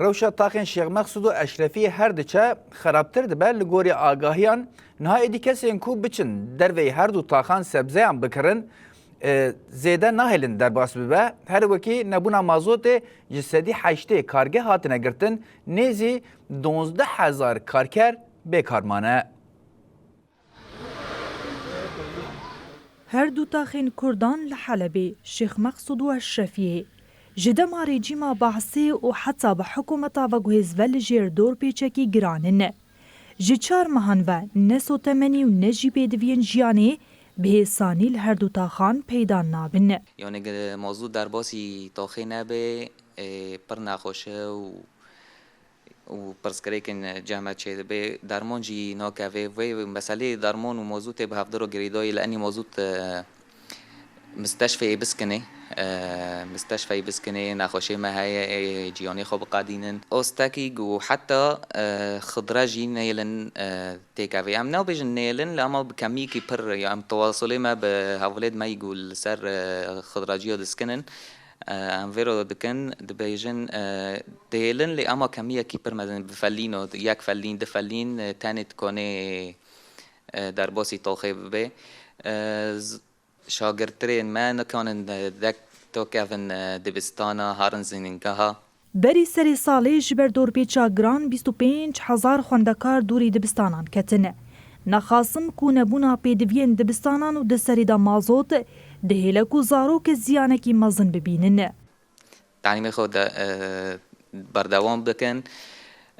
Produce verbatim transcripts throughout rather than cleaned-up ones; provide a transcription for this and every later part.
Rewşa taxên Şêx Mexsûd û Eşrefiyê her diçe xerabtir dibe. Li gorî agahiyan, niha êdî kesên ku biçin derveyî her du taxan sebzeyan bikirin, e, zêde nahêlin derbas bibe. Her wekî nebûna mazotê ji sedî heştê kargeh hatine girtin, nêzî duwazdeh hezar karker bêkar mane. Her du taxên Kurdan li Helebê, Şêx Meqsûd û Eşrefiyê, ji dema rejîma Baasê û heta bi hikûmeta veguhêz ve li jêr dorpêçekî giran in. Ji çar mehan ve ne sotemenî û ne jî pêdiviyên jiyanê bi hêsanî li her du taxan peyda nabin. Yanî, ge-, mozû derbasî taxê nebe, ê, pir nexweş e û û pirsgirêkên cem me çêdibe, derman jî nakeve. Vê meselê derman û mozûtê bi hevdiro girêdayî li enî mozût, e, misteşfeyê biskinê, e, misteşfeyê biskinê, nexweşê me heye, ê, ciyanê xwe biqedînin. Ostekî û heta, e, xidre jî nêlin, e, têkevê. Em nabêjin nêlin, lê ema bi kemiyekî pir, ya em tewasulê me bi hevalê me yî ku li ser, e, xidraciya diskinin. E, em vê re dikin, dibêjin, e, dihêlin, lê ema kemiyekî pir mezin, bi felîno, yek felîn, du felîn, e, tenê dikanê, e, derbasî toxê bibe. E, z-, şagirtirên me nikanin, e, dek tokevin, e, dibistana, harin zînîngeha. Berî serê salê ji ber dorpêça giran bîst û pênc hezar xwendekar dûrî dibistanan ketin. Nexasim ku nebûna pêdiviyên dibistanan û di serî de mazot, dihêle ku zarok ziyanekî mezin bibînin. Talîmê xwe de, e, berdewam bikin.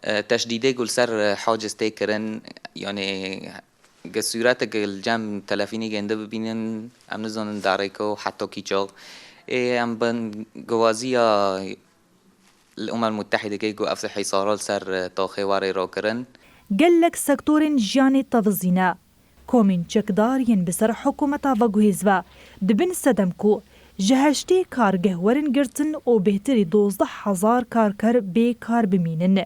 E, teşdîdê ku li ser, e, haciz tê kirin, yanî ge sûretek li cem telefînî gênde bibînin, em nizanin darêko heta kî çax. Ê, em bin guvaziya li Umem Mutehîdekê ku ev hîsara li ser, e, taxê were rakirin. Gelek sektorên jiyanê tevizîne. Komên çekdar yên bi ser hikûmeta veguhêz ve dibin sedem ku ji heştê kargeh werin girtin û bêhtirî dozdeh hezar karker bê kar bimînin.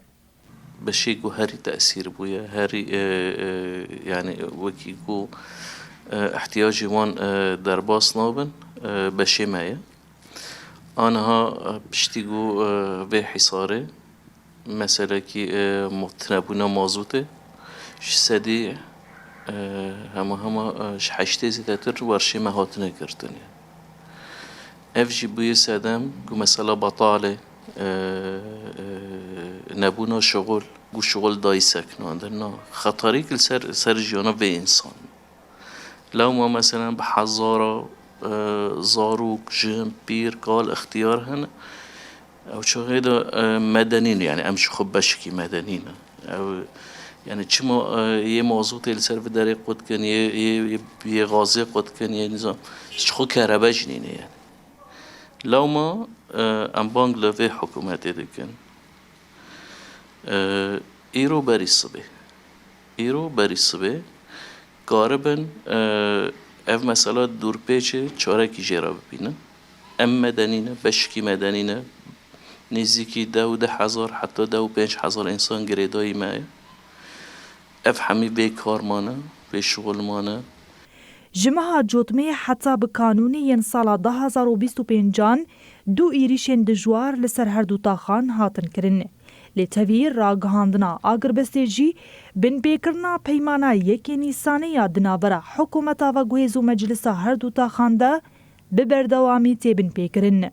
Beşê ku herî tesîr bûye, herî, e, e, yanî wekî ku, e, ihtiyacê wan, e, derbas nabin, e, beşê me ye. Aniha, e, piştî ku, e, vê hîsarê meselekî, e, mo-, tinebûna mazotê ji sedî, e, hema hema, e, ji heştê zêdetir werşê me hatine girtin. Ev jî bûye sedem ku mesela betalê, e, e, nebûna şixul, ku şixul dayî sekinandin. Na, xetarîk li ser, ser jiyana vê însan. Lewma, meselen, bi hezara, e, zarok, jin, pîr, kal, ixtiyar hene. Ew çaxê de, e, medenî ne, yani em ji xwe beşekî medenî ne. Ew, yani çima, e, yê mazotê li ser vê derê qut kin, yê, yê, yê, yê gazê qut kin, yê nizam, ji xwe kerebe jî nîne yani. Lewma, e, em bang li vê hikûmetê dikin. E, îro berî sibê. Îro berî sibê karibin, e, ev mesela dûrpêçê çarekî jê re bibînin. Em medenî ne, beşkî medenî ne. Nêzîkî deh û du hezar heta deh û pênc hezar însan girêdayî me ye. Ev hemî bê kar mane, bê şixul mane. Ji meha Cotmeyê heta bi kanûnê yên sala du hezar û bîst û pêncan du êrîşên dijwar li ser her du taxan hatin kirin. Lê tevî ragihandina agirbestê jî binpêkirina peymana yekê Nîsanê ya di navbera hikûmeta veguhêz û meclisa her du taxan de bi berdewamî tê binpêkirin.